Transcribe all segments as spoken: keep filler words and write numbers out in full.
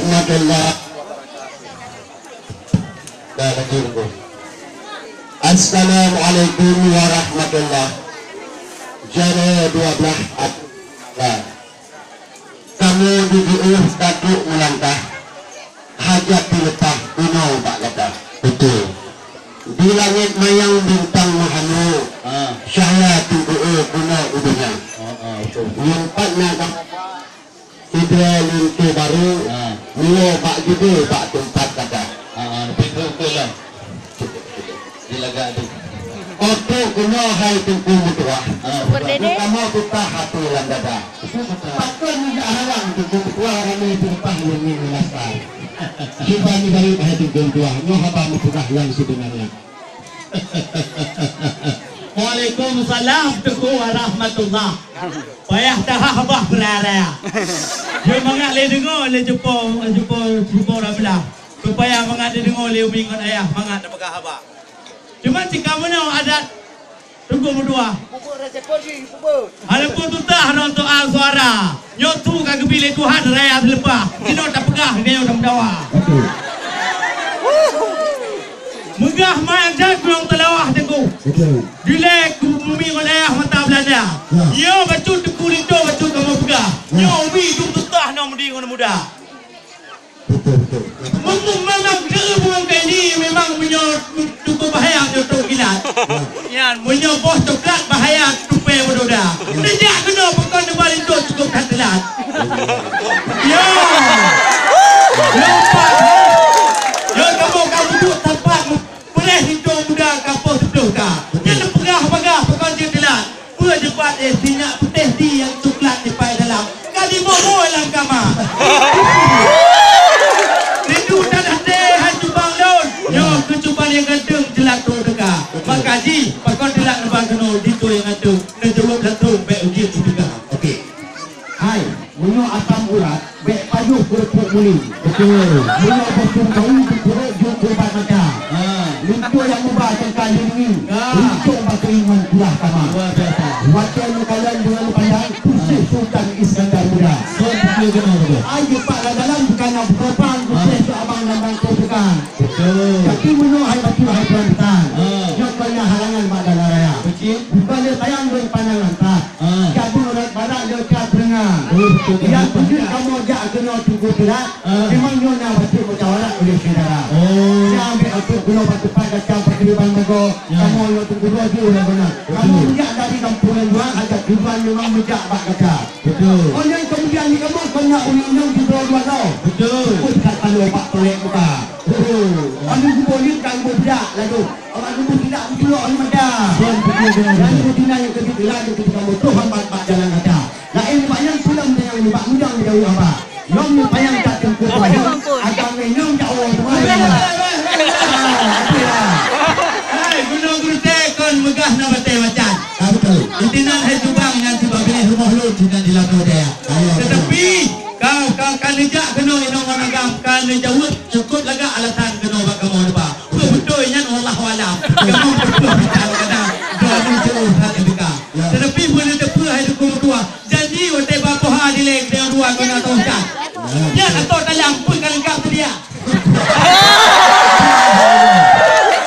Warahmatullah. Dah lagi tunggu. Assalamualaikum warahmatullah. Jana dua belas Abdullah. Kamoe di jiôh ka trok meulangkah, hajat dileupah keunoe bak gata. Beutôi. Di langét manyang bintang meuhano, ah, cahya teuguôh keunoe u donya. Ah, ah, beutôi. Nyang pat na gam-, sidroe linto barô, ah, nyoe bak judô bak teumpat gata. Ah, ah, beutôi, beutôi lah. Dilagak tu. Untuk keunoe hai Teungku Meutuah. Ah, beutôi. Berdede. Kamoe peugah hati lam dada. Pakon nijak halang Teungku Meutuah ramé peugah lôn ngieng meulasa. Cuba nibak hai Teungku Meutuah, nyoe haba meupeugah nyang sibeunarnya. Waalaikumsalam Teungku warahmatullah. Payah taha bah beuraya. Jeuet mangat lé deungoe lé cupo, cupo, cupo Rablah. Supaya mangat lé deungoe lé umi ngon ayah mangat tapeugah haba. Cuma cit ka meunoe adat Teungku Meutuah. Peubuet rasa kosi, peubuet. Walaupun tutah ron soal suara, nyoe su ka geubi lé Tuhan raya seuleupah. Jinoe tapeugah, nyoe tameudawa. Betul. Meugah mak jak gunong Teulawah Teungku. Betul. Dilèe keu umi ngon ayah mata Beulanda. Ya. Nyoe bacut Teungku Linto bacut kamoe peugah. Ya. Nyoe umi dum tutah nyoe meudi ngon muda. Betul, betul. Memang, memang deuh buang kaini memang meunyoe cukup bahaya nyoe trok kilat. Ya. Nyan, meunyoe boh coklat bahaya tupée meudoda. Ya. Neujak keunoe pakon neuba linto cukup that teulat. Ya. Ya, Pak. Ya, kamoe ka mubuet tampat Peureh linto muda ka poh siplôh ka. Nyan neupeugah bagah pakon jeuet teulat. Peue dipat éh sinyak putéh di nyang coklat dipai dalam. Ka diboh-boh lam kama. Rindu dan até hai cubang lôn. Nyoe keu cubang nyang ganteng jeulat trok teuka. Maka jih pakon teulat neuba keunoe di toh nyang ganteng. Neujaweueb langsong bèk ujeuen teuka. Okey. Hai, meunyoe asam urat, bèk pajoh keureupuk muling. Betul. Meunyoe boh sumbawi, keureuk jeuet keu ubat mata. Ha. Linto nyang muba cangka lindungi. Ha. Linto bak keuingat kulah kama. Luar biasa. Watèe meukalon deungon pandang, peuséh Sultan Iskandar Muda. Betul, betul, betul. Ai jeuet bak lam dalam bukan na buka pang, ha, peuséh su abang dan bangko bukan. Betul. Tapi meunyoe hai bacut hai tuan tuan. Ha. Nyoe kon na halangan bak dalam raya. Betul. Bukan lé sayang lôn pandang lantas. Ah. Cabut rot barat le ka teungoh. Oh, betul, betul. Nyang betul, betul. Kamoe jak keunoe Teungku Pilat, ah, memang nyoe na bacut musyawarat oleh syedara. Oh. Nyang ambek untuk keunoe bak teumpat gata pakriban bagoe, ya, kamoe nyoe Teungku Dua jih ureueng beuna. Betul. Kamoe meujak dari gampông nyang luwa, hajat tujuan memang meujak bak gata. Betul. Oh, nyang kemudian di kamoe, kon na ureueng inong di dua-dua droe. Betul. Pun kat paloe bak tolék muka. Oh. Anu geuboh liet ka geuboh budak laju. Awak geuboh tidak geupeulok anu mata. Betul, betul, betul. Lalu dina nyang keubiet, lalu keubiet kamoe troh hambat bak jalan gata. Laén nibak nyan pulang tanyong nibak mudang jaweueb haba. Lom neupanyang that teungku. Agam nyoe jak Allah teuma. Ah, betul lah. Hai, gunong geureutée kon meugah na batée macan. Ah, betul. Di sinan hai Subang nyan sibak binéh rumoh lôn sinan di Labuhan Raya. Ayo, betul. Tetapi, ka, ka, ka neujak keunoe inong ngon agam, ka neujaweueb cukôp lagak alasan keunoe bak kamoe neuba. Peue beutôi nyan, wallahu alam. Kamoe beutôi mita kadang-kadang droeneuh jeuet that teuka. Ya. Tetapi peue neuteupeue hai Teungku Meutuah, janji watée ba poh ha dilée geutanyoe dua keunan ateueh ujan. Ya. Nyan ateueh dalam pun ka leungkap seudia.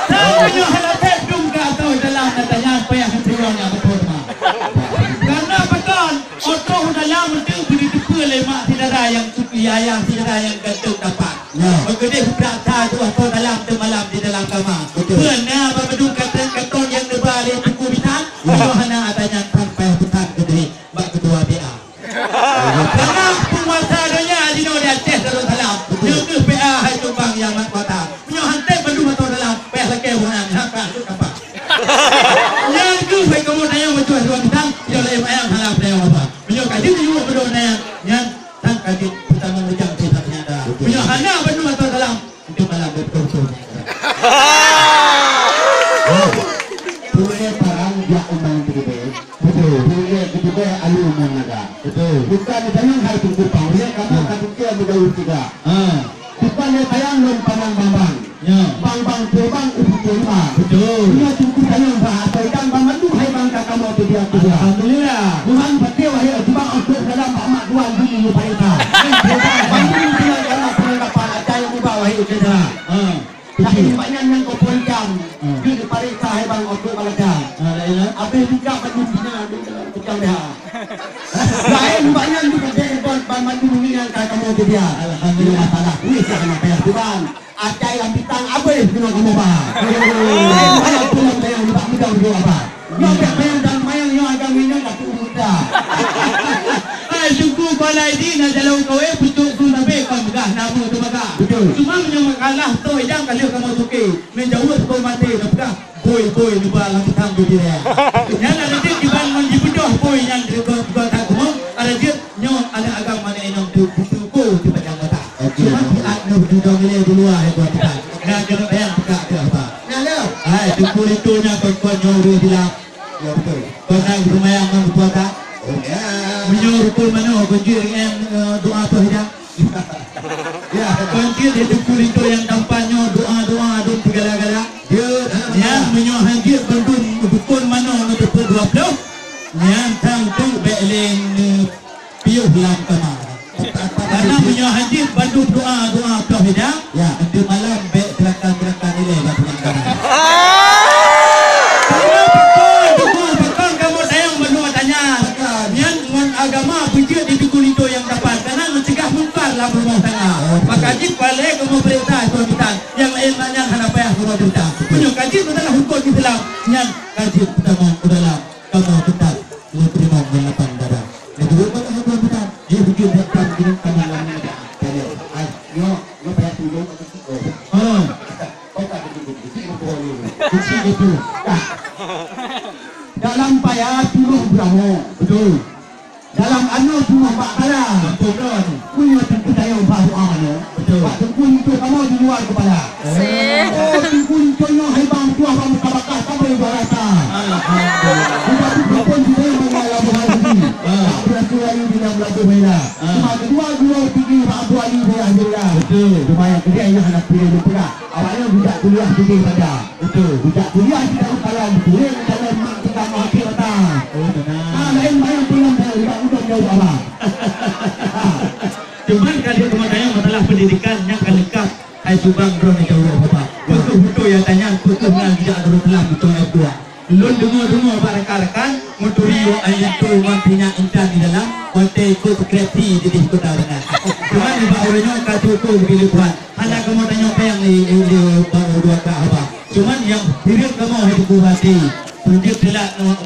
Tapi meunyoe hana thèb dum ka ateueh dalam, na tanyan payah neupeureuloh nyan beutôi teuma. Karena pakon? Ateueh dalam meuteuk beuteupeue lé mak syedara nyang suci, ayah syedara nyang ganteng dapat. Ya. Meukeudeh beudak sa dua ateueh dalam teumalam di dalam kama. Betul. Peue na bak meudung katong-katong nyang neuba lé Teungku Bisan? Ya. Meunyoe hana ata nyan tan payah peusan keudeh bak ketua B A. Karena penguasa donya jinoe di Aceh Darussalam. Betul. Nyoe keuh P A hai Subang nyang mat kuasa. Meunyoe han thèb bandum ateueh dalam, payah lakée bunoe nyan, ha, ka, ka, ka. Nyan keuh hai kamoe tanyong meutuah dua bintang, nyoe laén ayam halam tanyong apa. Meunyoe ka jeuet jeuet beudôh nyan, nyan tan ka jeuet peutamong ujang cit that nyata. Betul. Meunyoe hana bandum ateueh dalam, itu malam beutôi-beutôi. Puléh parang jak umang teugeubée. Betul. Puléh teugeubée alu umang naga. Betul. Bukan tanyong hai Teungku Pang, puléh kamoe ka teuka meudaweueb tiga. Ha. Bukan lé sayang lôn pandang bang-bang. Ya. Bang-bang peue bang u pike lima. Betul. Nyoe Teungku tanyong bah ateueh dang bang mandum hai bang ka kamoe teubiet-teubiet. Alhamdulillah. Tuhan patéh wahé Teungku bang untuk dalam bak mak tuan bumi muparésa. Bang bumi tuan dalam Alhamdulillah. Masalah kueh dah hana payah tuan. Acai lam pitang abéh keunoe kamoe ba. Laén payah tuan payah nibak meudong dua ba. Nyoe payah payah dan mayang nyoe agam nyoe ka turu dah. Hai Teungku Kuala Idi na jalan kawé pucuk su sabé kon peugah nama teumaga. Betul. Cuma meunyoe makalah toh idang ka lheueh kamoe suke. Meujaweueb kon maté na peugah. Bôi-bôi neuba lam utang bubiri. Nyan ada jeuet kiban ngon jibeudôh bôi nyan di gua, gua tak keumoe, ada jeuet nyoe aneuk agam aneuk inong tu, tu, tu, tu, tu pajang mata. Okey. Cuma siat nyoe beudôh ilée di luwa, hai tuan tuan. Nyan keuneuk bayang pekak teuh apa. Nyan lé. Hai, Teungku Linto nyan kon-kon nyoe ureueng silap. Ya, betul. Kon nyan geurumayang ngon buku atas. Oh, ya. Meunyoe rukun manoe kon jeuet ngon, eh, doa tu hidang. Ya, kon jeuet di Teungku Linto nyang tampan nyoe doa-doa dum teugala-gala. Jeuet, ha, nyan betul. Meunyoe han jeuet bandum rukun manoe ngon teupeu dua ploh, nyan sang tu bék lé neupiôh lam kama. Karena meunyoe han jeuet bandum doa-doa ploh hidang, ya, nanti malam bék teurakam-teurakam ilée bak tukang kama. Karena pakon, pakon, pakon kamoe tayang bandum tanya. Pakon. Nyan ngon agama beujeuet di Teungku Linto nyang tampan, karena neucegah mungkar lam rumoh tangga. Oh, betul. Maka jih palée kamoe peurintah tuan-tuan, nyang laén nyan hana payah kamoe cerita. Betul. Meunyoe ka jeuet masalah huköm Islam, nyan ka jeuet peutamong u dalam kamoe teutab neuteurimong ngon lapang dada. Neuduek bak tuan-tuan, jih beujeuet buat tam keuneuk tamong lam nyan. Tanya, ai, nyoe, nyoe payah tunjuk atau tidak? Oh. Kau tak tunjuk, tunjuk, tunjuk, tunjuk. Kecil itu. Dah. Dalam paya puluh gram. Betul. Dalam anoe puluh bak kala. Betul, betul. Meunyoe Teungku Tayong bak doa nyoe. Betul. Bak Teungku Linto kamoe di luwa keupala. Oh. Oh, Teungku Linto nyoe hai bang tuah bang muka bakah sampai dua rata. Alhamdulillah. Bukan tu pun kita yang mengalami hal ini. Ah. Tak berlaku lagi di dalam lagu Bela. Ah. Cuma kedua, dua, tiga, bak Abu Ali Bela. Betul. Cuma yang kedua, yang anak pilih dia pegang. Awaknyan geujak kuliah di Padang. Betul. Geujak kuliah di Darussalam, kuliah di dalam mak kita mahathir mata. Oh, benar. Ah, laén bayang pulang dah, udah, udah jauh abang. Cuman ka dia teman tanya masalah pendidikan nyang ka lengkap, hai subang droe ni jauh abang. Betul, betul ya tanya, betul ngan geujak Darussalam betul ya dua. Lôn deungoe-deungoe bak rakan-rakan, meuturi wak ayah linto ngon sinyak intan di dalam, watèe ikot skripsi di, di kota Bangai. Cuman nibak uroe nyoe ka teuukur geubri lé Tuhan. Hana kamoe tanyoe péng lé, lé, lé, bak dua ka haba. Cuman nyang pireuen kamoe hai Teungku Bupati, peujeuet teulat ngon